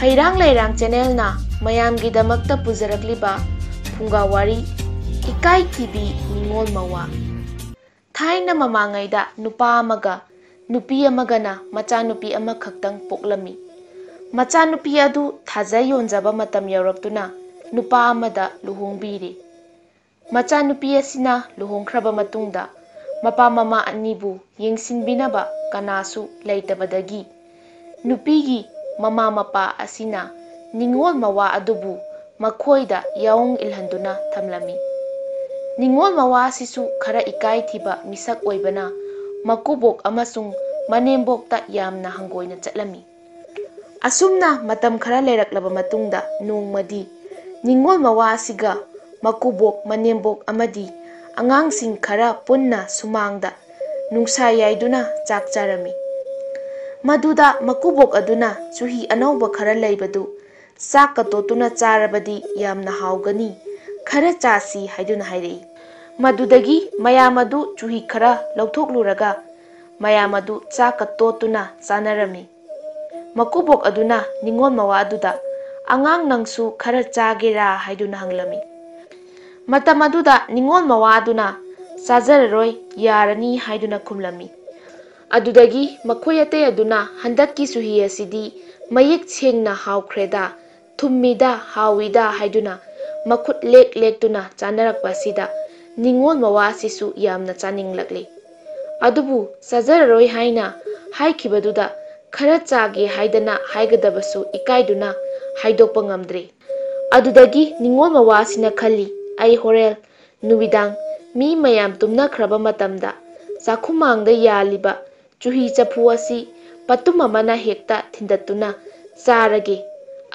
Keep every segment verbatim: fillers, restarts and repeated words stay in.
ꯍꯩꯔꯥꯡ ꯂꯩꯔꯥꯡ ꯆꯦꯅꯦꯜꯅ ꯃꯌꯥꯝꯒꯤꯗꯃꯛꯇ ꯄꯨꯖꯔꯛꯂꯤꯕ ꯐꯨꯡꯒꯥ ꯋꯥꯔꯤ, ꯏꯀꯥꯏ ꯊꯤꯕꯤ ꯅꯤꯉꯣꯜ ꯃꯋꯥ꯫ ꯊꯥꯏꯅ ꯃꯃꯥꯡꯉꯩꯗ ꯅꯨꯄꯥ ꯑꯃꯒ ꯅꯨꯄꯤ ꯑꯃꯒꯅ ꯃꯆꯥꯅꯨꯄꯤ ꯑꯃꯈꯛꯇꯪ ꯄꯣꯛꯂꯝꯃꯤ꯫ ꯃꯆꯥꯅꯨꯄꯤ ꯑꯗꯨ ꯊꯥꯖ ꯌꯣꯟꯖꯕ ꯃꯇꯝ ꯌꯧꯔꯛꯇꯨꯅ ꯅꯨꯄꯥ ꯑꯃꯗ ꯂꯨꯍꯣꯡꯕꯤꯔꯦ꯫ ꯃꯆꯥꯅꯨꯄꯤ ꯑꯁꯤꯅ ꯂꯨꯍꯣꯡꯈ꯭ꯔꯕ ꯃꯇꯨꯡꯗ ꯃꯄꯥ ꯃꯃꯥ ꯑꯅꯤꯕꯨ ꯌꯦꯡꯁꯤꯟꯕꯤꯅꯕ ꯀꯅꯥꯁꯨ ꯂꯩꯇꯕꯗꯒꯤ ꯅꯨꯄꯤꯒꯤ ꯃꯃꯥ ꯃꯄꯥ ꯑꯁꯤꯅ ꯅꯤꯉꯣꯜ ꯃꯋꯥ ꯑꯗꯨꯕꯨ ꯃꯈꯣꯏꯗ ꯌꯥꯑꯣꯡ ꯏꯜꯍꯟꯗꯨꯅ ꯊꯝꯂꯝꯃꯤ꯫ ꯅꯤꯉꯣꯜ ꯃꯋꯥ ꯑꯁꯤꯁꯨ ꯈꯔ ꯏꯀꯥꯏ ꯊꯤꯕ ꯃꯤꯁꯛ ꯑꯣꯏꯕꯅ ꯃꯀꯨꯕꯣꯛ ꯑꯃꯁꯨꯡ ꯃꯅꯦꯝꯕꯣꯛꯇ ꯌꯥꯝꯅ ꯍꯪꯒꯣꯏꯅ ꯆꯠꯂꯝꯃꯤ꯫ ꯑꯁꯨꯝꯅ ꯃꯇꯝ ꯈꯔ ꯂꯩꯔꯛꯂꯕ ꯃꯇꯨꯡꯗ ꯅꯣꯡꯃꯗꯤ ꯅꯤꯉꯣꯜ ꯃꯋꯥ ꯑꯁꯤꯒ ꯃꯀꯨꯕꯣꯛ, ꯃꯅꯦꯝꯕꯣꯛ ꯑꯃꯗꯤ ꯑꯉꯥꯡꯁꯤꯡ ꯈꯔ ꯄꯨꯟꯅ ꯁꯨꯃꯥꯡꯗ ꯅꯨꯡꯁꯥ ꯌꯥꯏꯗꯨꯅ ꯆꯥꯛ ꯆꯥꯔꯝꯃꯤ꯫ ꯃꯗꯨꯗ ꯃꯀꯨꯕꯣꯛ ꯑꯗꯨꯅ ꯆꯨꯍꯤ ꯑꯅꯧꯕ ꯈꯔ ꯂꯩꯕꯗꯨ ꯆꯥꯛꯀ ꯇꯣꯠꯇꯨꯅ ꯆꯥꯔꯕꯗꯤ ꯌꯥꯝꯅ ꯍꯥꯎꯒꯅꯤ, ꯈꯔ ꯆꯥꯁꯤ ꯍꯥꯏꯗꯨꯅ ꯍꯥꯏꯔꯛꯏ꯫ ꯃꯗꯨꯗꯒꯤ ꯃꯌꯥꯝ ꯑꯗꯨ ꯆꯨꯍꯤ ꯈꯔ ꯂꯧꯊꯣꯛꯂꯨꯔꯒ ꯃꯌꯥꯝ ꯑꯗꯨ ꯆꯥꯛꯀ ꯇꯣꯠꯇꯨꯅ ꯆꯥꯅꯔꯝꯃꯤ꯫ ꯃꯀꯨꯕꯣꯛ ꯑꯗꯨꯅ ꯅꯤꯉꯣꯜ ꯃꯋꯥ ꯑꯗꯨꯗ, "ꯑꯉꯥꯡ, ꯅꯪꯁꯨ ꯈꯔ ꯆꯥꯒꯦꯔꯥ?" ꯍꯥꯏꯗꯨꯅ ꯍꯪꯂꯝꯃꯤ꯫ ꯃꯇꯝ ꯑꯗꯨꯗ ꯅꯤꯉꯣꯜ ꯃꯋꯥ ꯑꯗꯨꯅ, "ꯆꯥꯖꯔꯔꯣꯏ, ꯌꯥꯔꯅꯤ" ꯍꯥꯏꯗꯨꯅ ꯈꯨꯝꯂꯝꯃꯤ꯫ ꯑꯗꯨꯗꯒꯤ ꯃꯈꯣꯏ ꯑꯇꯩ ꯑꯗꯨꯅ, "ꯍꯟꯗꯛꯀꯤ ꯆꯨꯍꯤ ꯑꯁꯤꯗꯤ ꯃꯌꯦꯛ ꯁꯦꯡꯅ ꯍꯥꯎꯈ꯭ꯔꯦꯗ, ꯊꯨꯝꯃꯤꯗ, ꯍꯥꯎꯏꯗ" ꯍꯥꯏꯗꯨꯅ ꯃꯈꯨꯠ ꯂꯦꯛ ꯂꯦꯛꯇꯨꯅ ꯆꯥꯅꯔꯛꯄ ꯑꯁꯤꯗ ꯅꯤꯉꯣꯜ ꯃꯋꯥ ꯑꯁꯤꯁꯨ ꯌꯥꯝꯅ ꯆꯥꯅꯤꯡꯂꯛꯂꯤ꯫ ꯑꯗꯨꯕꯨ ꯆꯥꯖꯔꯔꯣꯏ ꯍꯥꯏꯅ ꯍꯥꯏꯈꯤꯕꯗꯨꯗ ꯈꯔ ꯆꯥꯒꯦ ꯍꯥꯏꯗꯅ ꯍꯥꯏꯒꯗꯕꯁꯨ ꯏꯀꯥꯏꯗꯨꯅ ꯍꯥꯏꯗꯣꯛꯄ ꯉꯝꯗ꯭ꯔꯦ꯫ ꯑꯗꯨꯗꯒꯤ ꯅꯤꯉꯣꯜ ꯃꯋꯥ ꯑꯁꯤꯅ ꯈꯜꯂꯤ, "ꯑꯩ ꯍꯣꯔꯦꯟ ꯅꯨꯃꯤꯗꯥꯡ ꯃꯤ ꯃꯌꯥꯝ ꯇꯨꯝꯅꯈ꯭ꯔꯕ ꯃꯇꯝꯗ ꯆꯥꯛꯈꯨꯃꯥꯡꯗ ꯌꯥꯜꯂꯤꯕ ꯆꯨꯍꯤ ꯆꯐꯨ ꯑꯁꯤ ꯄꯇꯨꯝ ꯑꯃꯅ ꯍꯦꯛꯇ ꯊꯤꯟꯗꯠꯇꯨꯅ ꯆꯥꯔꯒꯦ"꯫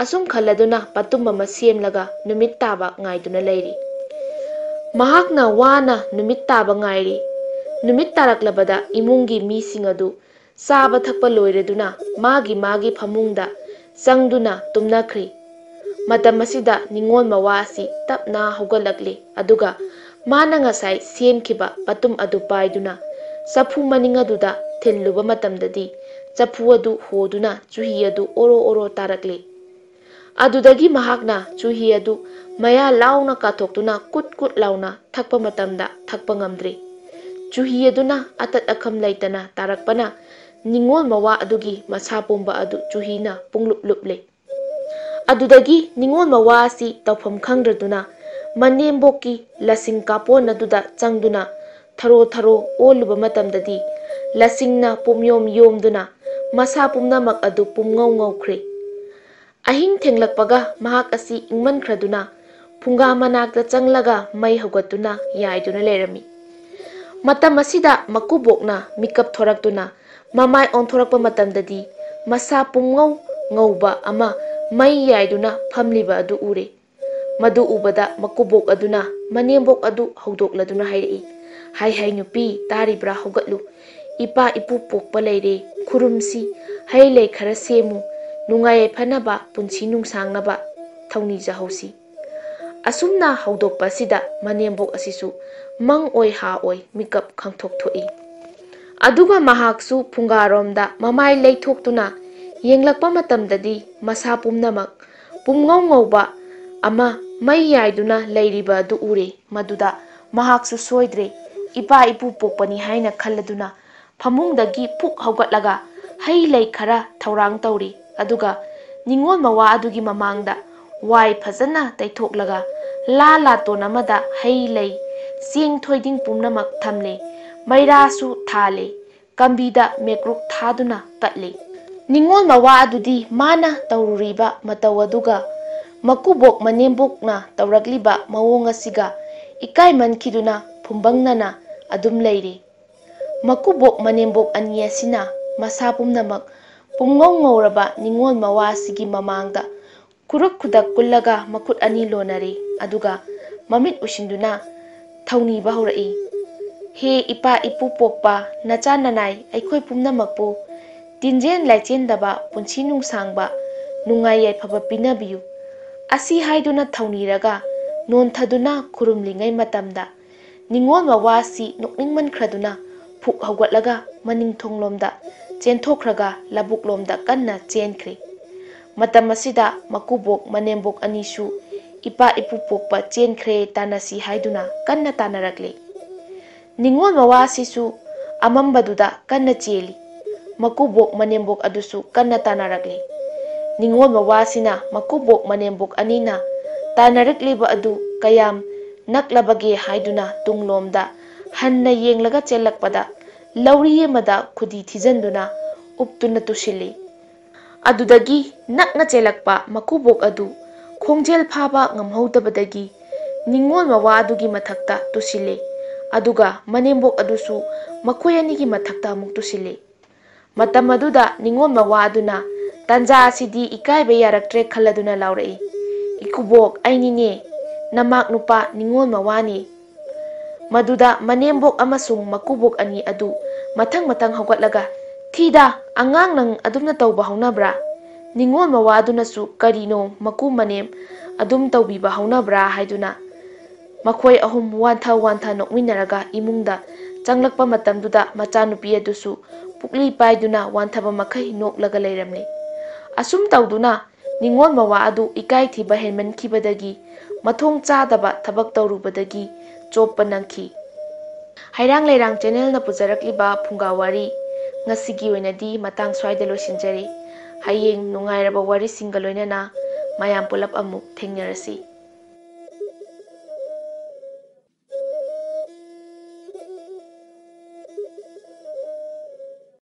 ꯑꯁꯨꯝ ꯈꯜꯂꯗꯨꯅ ꯄꯇꯨꯝ ꯑꯃ ꯁꯦꯝꯂꯒ ꯅꯨꯃꯤꯠ ꯇꯥꯕ ꯉꯥꯏꯗꯨꯅ ꯂꯩꯔꯤ꯫ ꯃꯍꯥꯛꯅ ꯋꯥꯅ ꯅꯨꯃꯤꯠ ꯇꯥꯕ ꯉꯥꯏꯔꯤ꯫ ꯅꯨꯃꯤꯠ ꯇꯥꯔꯛꯂꯕꯗ ꯏꯃꯨꯡꯒꯤ ꯃꯤꯁꯤꯡ ꯑꯗꯨ ꯆꯥꯕ ꯊꯛꯄ ꯂꯣꯏꯔꯗꯨꯅ ꯃꯥꯒꯤ ꯃꯥꯒꯤ ꯐꯃꯨꯡꯗ ꯆꯪꯗꯨꯅ ꯇꯨꯝꯅꯈ꯭ꯔꯤ꯫ ꯃꯇꯝ ꯑꯁꯤꯗ ꯅꯤꯉꯣꯜ ꯃꯋꯥ ꯑꯁꯤ ꯇꯞꯅ ꯍꯧꯒꯠꯂꯛꯂꯤ, ꯑꯗꯨꯒ ꯃꯥꯅ ꯉꯁꯥꯏ ꯁꯦꯝꯈꯤꯕ ꯄꯇꯨꯝ ꯑꯗꯨ ꯄꯥꯏꯗꯨꯅ ꯆꯐꯨ ꯃꯅꯤꯡ ꯑꯗꯨꯗ ꯊꯤꯜꯂꯨꯕ ꯃꯇꯝꯗꯗꯤ ꯆꯐꯨ ꯑꯗꯨ ꯍꯣꯗꯨꯅ ꯆꯨꯍꯤ ꯑꯗꯨ ꯑꯣꯔꯣ ꯑꯣꯔꯣ ꯇꯥꯔꯛꯂꯤ꯫ ꯑꯗꯨꯗꯒꯤ ꯃꯍꯥꯛꯅ ꯆꯨꯍꯤ ꯑꯗꯨ ꯃꯌꯥ ꯂꯥꯎꯅ ꯀꯥꯊꯣꯛꯇꯨꯅ ꯀꯨꯠ ꯀꯨꯠ ꯂꯥꯎꯅ ꯊꯛꯄ ꯃꯇꯝꯗ ꯊꯛꯄ ꯉꯝꯗ꯭ꯔꯦ꯫ ꯆꯨꯍꯤ ꯑꯗꯨꯅ ꯑꯇꯠ ꯑꯈꯝ ꯂꯩꯇꯅ ꯇꯥꯔꯛꯄꯅ ꯅꯤꯡꯉꯣꯜ ꯃꯋꯥ ꯑꯗꯨꯒꯤ ꯃꯁꯥ ꯄꯨꯝꯕ ꯑꯗꯨ ꯆꯨꯍꯤꯅ ꯄꯨꯡꯂꯨꯞ ꯂꯨꯞꯂꯦ꯫ ꯑꯗꯨꯗꯒꯤ ꯅꯤꯡꯉꯣꯜ ꯃꯋꯥ ꯑꯁꯤ ꯇꯧꯐꯝ ꯈꯪꯗ꯭ꯔꯗꯨꯅ ꯃꯅꯦꯝꯕꯣꯛꯀꯤ ꯂꯁꯤꯡ ꯀꯥꯄꯣꯟ ꯑꯗꯨꯗ ꯆꯪꯗꯨꯅ ꯊꯔꯣ ꯊꯔꯣ ꯑꯣꯜꯂꯨꯕ ꯃꯇꯝꯗꯗꯤ ꯂꯁꯤꯡꯅ ꯄꯨꯝꯌꯣꯝ ꯌꯣꯝꯗꯨꯅ ꯃꯁꯥ ꯄꯨꯝꯅꯃꯛ ꯑꯗꯨ ꯄꯨꯝꯉꯧ ꯉꯧꯈ꯭ꯔꯦ꯫ ꯑꯍꯤꯡ ꯊꯦꯡꯂꯛꯄꯒ ꯃꯍꯥꯛ ꯑꯁꯤ ꯏꯪꯃꯟꯈ꯭ꯔꯗꯨꯅ ꯐꯨꯡꯒꯥ ꯃꯅꯥꯛꯇ ꯆꯪꯂꯒ ꯃꯩ ꯍꯧꯒꯠꯇꯨꯅ ꯌꯥꯏꯗꯨꯅ ꯂꯩꯔꯝꯃꯤ꯫ ꯃꯇꯝ ꯑꯁꯤꯗ ꯃꯀꯨꯕꯣꯛꯅ ꯃꯤꯀꯞ ꯊꯣꯔꯛꯇꯨꯅ ꯃꯃꯥꯏ ꯑꯣꯟꯊꯣꯔꯛꯄ ꯃꯇꯝꯗꯗꯤ ꯃꯁꯥ ꯄꯨꯝꯉꯧ ꯉꯧꯕ ꯑꯃ ꯃꯩ ꯌꯥꯏꯗꯨꯅ ꯐꯝꯂꯤꯕ ꯑꯗꯨ ꯎꯔꯦ꯫ ꯃꯗꯨ ꯎꯕꯗ ꯃꯀꯨꯕꯣꯛ ꯑꯗꯨꯅ ꯃꯅꯦꯝꯕꯣꯛ ꯑꯗꯨ ꯍꯧꯗꯣꯛꯂꯗꯨꯅ ꯍꯥꯏꯔꯛꯏ, "ꯍꯥꯏ ꯍꯥꯏ ꯅꯨꯄꯤ, ꯇꯥꯔꯤꯕ꯭ꯔꯥ? ꯍꯧꯒꯠꯂꯨ꯫ ꯏꯄꯥ ꯏꯄꯨ ꯄꯣꯛꯄ ꯂꯩꯔꯦ, ꯈꯨꯔꯨꯝꯁꯤ, ꯍꯩ ꯂꯩ ꯈꯔ ꯁꯦꯝꯃꯨ, ꯅꯨꯡꯉꯥꯏ ꯌꯥꯏꯐꯅꯕ, ꯄꯨꯟꯁꯤ ꯅꯨꯡꯁꯥꯡꯅꯕ ꯊꯧꯅꯤꯖꯍꯧꯁꯤ"꯫ ꯑꯁꯨꯝꯅ ꯍꯧꯗꯣꯛꯄ ꯑꯁꯤꯗ ꯃꯅꯦꯝꯕꯣꯛ ꯑꯁꯤꯁꯨ ꯃꯪ ꯑꯣꯏ ꯍꯥ ꯑꯣꯏ ꯃꯤꯀꯞ ꯈꯪꯊꯣꯛ ꯊꯣꯛꯏ꯫ ꯑꯗꯨꯒ ꯃꯍꯥꯛꯁꯨ ꯐꯨꯡꯒꯥꯔꯣꯝꯗ ꯃꯃꯥꯏ ꯂꯩꯊꯣꯛꯇꯨꯅ ꯌꯦꯡꯂꯛꯄ ꯃꯇꯝꯗꯗꯤ ꯃꯁꯥ ꯄꯨꯝꯅꯃꯛ ꯄꯨꯝꯉꯧ ꯉꯧꯕ ꯑꯃ ꯃꯩ ꯌꯥꯏꯗꯨꯅ ꯂꯩꯔꯤꯕ ꯑꯗꯨ ꯎꯔꯦ꯫ ꯃꯗꯨꯗ ꯃꯍꯥꯛꯁꯨ ꯁꯣꯏꯗ꯭ꯔꯦ, ꯏꯄꯥ ꯏꯄꯨ ꯄꯣꯛꯄꯅꯤ ꯍꯥꯏꯅ ꯈꯜꯂꯗꯨꯅ ꯐꯃꯨꯡꯗꯒꯤ ꯐꯨꯛ ꯍꯧꯒꯠꯂꯒ ꯍꯩ ꯂꯩ ꯈꯔ ꯊꯧꯔꯥꯡ ꯇꯧꯔꯤ꯫ ꯑꯗꯨꯒ ꯅꯤꯡꯉꯣꯜ ꯃꯋꯥ ꯑꯗꯨꯒꯤ ꯃꯃꯥꯡꯗ ꯋꯥꯏ ꯐꯖꯅ ꯇꯩꯊꯣꯛꯂꯒ ꯂꯥ ꯂꯥꯇꯣꯟ ꯑꯃꯗ ꯍꯩ ꯂꯩ, ꯆꯦꯡ ꯊꯣꯏꯗꯤꯡ ꯄꯨꯝꯅꯃꯛ ꯊꯝꯂꯦ꯫ ꯃꯩꯔꯥꯁꯨ ꯊꯥꯜꯂꯦ꯫ ꯀꯝꯕꯤꯗ ꯃꯦꯀ꯭ꯔꯨꯛ ꯊꯥꯗꯨꯅ ꯀꯠꯂꯤ꯫ ꯅꯤꯡꯉꯣꯜ ꯃꯋꯥ ꯑꯗꯨꯗꯤ ꯃꯥꯅ ꯇꯧꯔꯨꯔꯤꯕ ꯃꯇꯧ ꯑꯗꯨꯒ ꯃꯀꯨꯕꯣꯛ ꯃꯅꯦꯝꯕꯣꯛꯅ ꯇꯧꯔꯛꯂꯤꯕ ꯃꯑꯣꯡ ꯑꯁꯤꯒ ꯏꯀꯥꯏꯃꯟꯈꯤꯗꯨꯅ ꯐꯨꯝꯕꯪꯅꯅ ꯑꯗꯨꯝ ꯂꯩꯔꯤ꯫ ꯃꯀꯨꯕꯣꯛ ꯃꯅꯦꯝꯕꯣꯛ ꯑꯅꯤ ꯑꯁꯤꯅ ꯃꯁꯥ ꯄꯨꯝꯅꯃꯛ ꯄꯨꯝꯉꯧ ꯉꯧꯔꯕ ꯅꯤꯡꯉꯣꯜ ꯃꯋꯥ ꯑꯁꯤꯒꯤ ꯃꯃꯥꯡꯗ ꯈꯨꯔꯨꯛ ꯈꯨꯗꯛ ꯀꯨꯜꯂꯒ ꯃꯈꯨꯠ ꯑꯅꯤ ꯂꯣꯟꯅꯔꯦ꯫ ꯑꯗꯨꯒ ꯃꯃꯤꯠ ꯎꯏꯁꯤꯟꯗꯨꯅ ꯊꯧꯅꯤꯕ ꯍꯧꯔꯛꯏ, "ꯍꯦ ꯏꯄꯥ ꯏꯄꯨ ꯄꯣꯛꯄ, ꯅꯆꯥ ꯅꯅꯥꯏ ꯑꯩꯈꯣꯏ ꯄꯨꯝꯅꯃꯛꯄꯨ ꯇꯤꯟꯖꯦꯟ ꯂꯥꯏꯆꯦꯟꯗꯕ ꯄꯨꯟꯁꯤ ꯅꯨꯡꯁꯥꯡꯕ, ꯅꯨꯡꯉꯥꯏ ꯌꯥꯏꯐꯕ ꯄꯤꯅꯕꯤꯌꯨ"꯫ ꯑꯁꯤ ꯍꯥꯏꯗꯨꯅ ꯊꯧꯅꯤꯔꯒ ꯅꯣꯟꯊꯗꯨꯅ ꯈꯨꯔꯨꯝꯂꯤꯉꯩ ꯃꯇꯝꯗ ꯅꯤꯡꯉꯣꯜ ꯃꯋꯥꯁꯤ ꯅꯣꯛꯅꯤꯡꯃꯟꯈ꯭ꯔꯗꯨꯅ ꯐꯨꯛ ꯍꯧꯒꯠꯂꯒ ꯃꯅꯤꯡ ꯊꯣꯡꯂꯣꯝꯗ ꯆꯦꯟꯊꯣꯛꯈ꯭ꯔꯒ ꯂꯧꯕꯨꯛꯂꯣꯝꯗ ꯀꯟꯅ ꯆꯦꯟꯈ꯭ꯔꯦ꯫ ꯃꯇꯝ ꯑꯁꯤꯗ ꯃꯀꯨꯕꯣꯛ ꯃꯅꯦꯝꯕꯣꯛ ꯑꯅꯤꯁꯨ ꯏꯄꯥ ꯏꯄꯨ ꯄꯣꯛꯄ ꯆꯦꯟꯈ꯭ꯔꯦ, ꯇꯥꯟꯅꯁꯤ ꯍꯥꯏꯗꯨꯅ ꯀꯟꯅ ꯇꯥꯟꯅꯔꯛꯂꯤ꯫ ꯅꯤꯉꯣꯜ ꯃꯋꯥꯁꯤꯁꯨ ꯑꯃꯝꯕꯗꯨꯗ ꯀꯟꯅ ꯆꯦꯜꯂꯤ꯫ ꯃꯀꯨꯕꯣꯛ ꯃꯅꯦꯝꯕꯣꯛ ꯑꯗꯨꯁꯨ ꯀꯟꯅ ꯇꯥꯟꯅꯔꯛꯂꯤ꯫ ꯅꯤꯉꯣꯜ ꯃꯋꯥꯁꯤꯅ ꯃꯀꯨꯕꯣꯛ ꯃꯅꯦꯝꯕꯣꯛ ꯑꯅꯤꯅ ꯇꯥꯟꯅꯔꯛꯂꯤꯕ ꯑꯗꯨ ꯀꯌꯥꯝ ꯅꯛꯂꯕꯒꯦ ꯍꯥꯏꯗꯨꯅ ꯇꯨꯡꯂꯣꯝꯗ ꯍꯟꯅ ꯌꯦꯡꯂꯒ ꯆꯦꯜꯂꯛꯄꯗ, ꯂꯧꯔꯤ ꯑꯃꯗ ꯈꯨꯗꯤ ꯊꯤꯖꯤꯟꯗꯨꯅ ꯎꯞꯇꯨꯅ ꯇꯨꯁꯤꯜꯂꯤ꯫ ꯑꯗꯨꯗꯒꯤ ꯅꯛꯅ ꯆꯦꯜꯂꯛꯄ ꯃꯀꯨꯕꯣꯛ ꯑꯗꯨ ꯈꯣꯡꯖꯦꯜ ꯐꯥꯕ ꯉꯝꯍꯧꯗꯕꯗꯒꯤ ꯅꯤꯉꯣꯜ ꯃꯋꯥ ꯑꯗꯨꯒꯤ ꯃꯊꯛꯇ ꯇꯨꯁꯤꯜꯂꯦ꯫ ꯑꯗꯨꯒ ꯃꯅꯦꯝꯕꯣꯛ ꯑꯗꯨꯁꯨ ꯃꯈꯣꯏ ꯑꯅꯤꯒꯤ ꯃꯊꯛꯇ ꯑꯃꯨꯛ ꯇꯨꯁꯤꯜꯂꯦ꯫ ꯃꯇꯝ ꯑꯗꯨꯗ ꯅꯤꯉꯣꯜ ꯃꯋꯥ ꯑꯗꯨꯅ ꯇꯥꯟꯖꯥ ꯑꯁꯤꯗꯤ ꯏꯀꯥꯏꯕ ꯌꯥꯔꯛꯇ꯭ꯔꯦ ꯈꯜꯂꯗꯨꯅ ꯂꯥꯎꯔꯛꯏ, "ꯏꯀꯨꯕꯣꯛ, ꯑꯩꯅꯤꯅꯦ, ꯅꯃꯥꯛ ꯅꯨꯄꯥ ꯅꯤꯉꯣꯜ ꯃꯋꯥꯅꯤ"꯫ ꯃꯗꯨꯗ ꯃꯅꯦꯝꯕꯣꯛ ꯑꯃꯁꯨꯡ ꯃꯀꯨꯕꯣꯛ ꯑꯅꯤ ꯑꯗꯨ ꯃꯊꯪ ꯃꯊꯪ ꯍꯧꯒꯠꯂꯒ, "ꯊꯤꯗ, ꯑꯉꯥꯡ ꯅꯪ ꯑꯗꯨꯝꯅ ꯇꯧꯕ ꯍꯧꯅꯕ꯭ꯔꯥ? ꯅꯤꯉꯣꯜ ꯃꯋꯥꯗꯨꯅꯁꯨ ꯀꯔꯤꯅꯣ ꯃꯀꯨ ꯃꯅꯦꯝ ꯑꯗꯨꯝ ꯇꯧꯕꯤꯕ ꯍꯧꯅꯕ꯭ꯔꯥ?" ꯍꯥꯏꯗꯨꯅ ꯃꯈꯣꯏ ꯑꯍꯨꯝ ꯋꯥꯟꯊ ꯋꯥꯟꯊ ꯅꯣꯛꯃꯤꯟꯅꯔꯒ ꯏꯃꯨꯡꯗ ꯆꯪꯂꯛꯄ ꯃꯇꯝꯗꯨꯗ ꯃꯆꯥꯅꯨꯄꯤ ꯑꯗꯨꯁꯨ ꯄꯨꯛꯂꯤ ꯄꯥꯏꯗꯨꯅ ꯋꯥꯟꯊꯕ ꯃꯈꯩ ꯅꯣꯛꯂꯒ ꯂꯩꯔꯝꯂꯦ꯫ ꯑꯁꯨꯝ ꯇꯧꯗꯨꯅ ꯅꯤꯉꯣꯜ ꯃꯋꯥ ꯑꯗꯨ ꯏꯀꯥꯏꯊꯤꯕ ꯍꯦꯟꯃꯟꯈꯤꯕꯗꯒꯤ ꯃꯊꯣꯡ ꯆꯥꯗꯕ ꯊꯕꯛ ꯇꯧꯔꯨꯕꯗꯒꯤ ꯆꯣꯞꯄ ꯅꯪꯈꯤ꯫ ꯍꯩꯔꯥꯡ ꯂꯩꯔꯥꯡ ꯆꯦꯅꯦꯜꯅ ꯄꯨꯖꯔꯛꯂꯤꯕ ꯐꯨꯡꯒꯥ ꯋꯥꯔꯤ ꯉꯁꯤꯒꯤ ꯑꯣꯏꯅꯗꯤ ꯃꯇꯥꯡ ꯁ꯭ꯋꯥꯏꯗ ꯂꯣꯏꯁꯤꯟꯖꯔꯦ꯫ ꯍꯌꯦꯡ ꯅꯨꯡꯉꯥꯏꯔꯕ ꯋꯥꯔꯤꯁꯤꯡꯒ ꯂꯣꯏꯅꯅ ꯃꯌꯥꯝ ꯄꯨꯂꯞ ꯑꯃꯨꯛ ꯊꯦꯡꯅꯔꯁꯤ꯫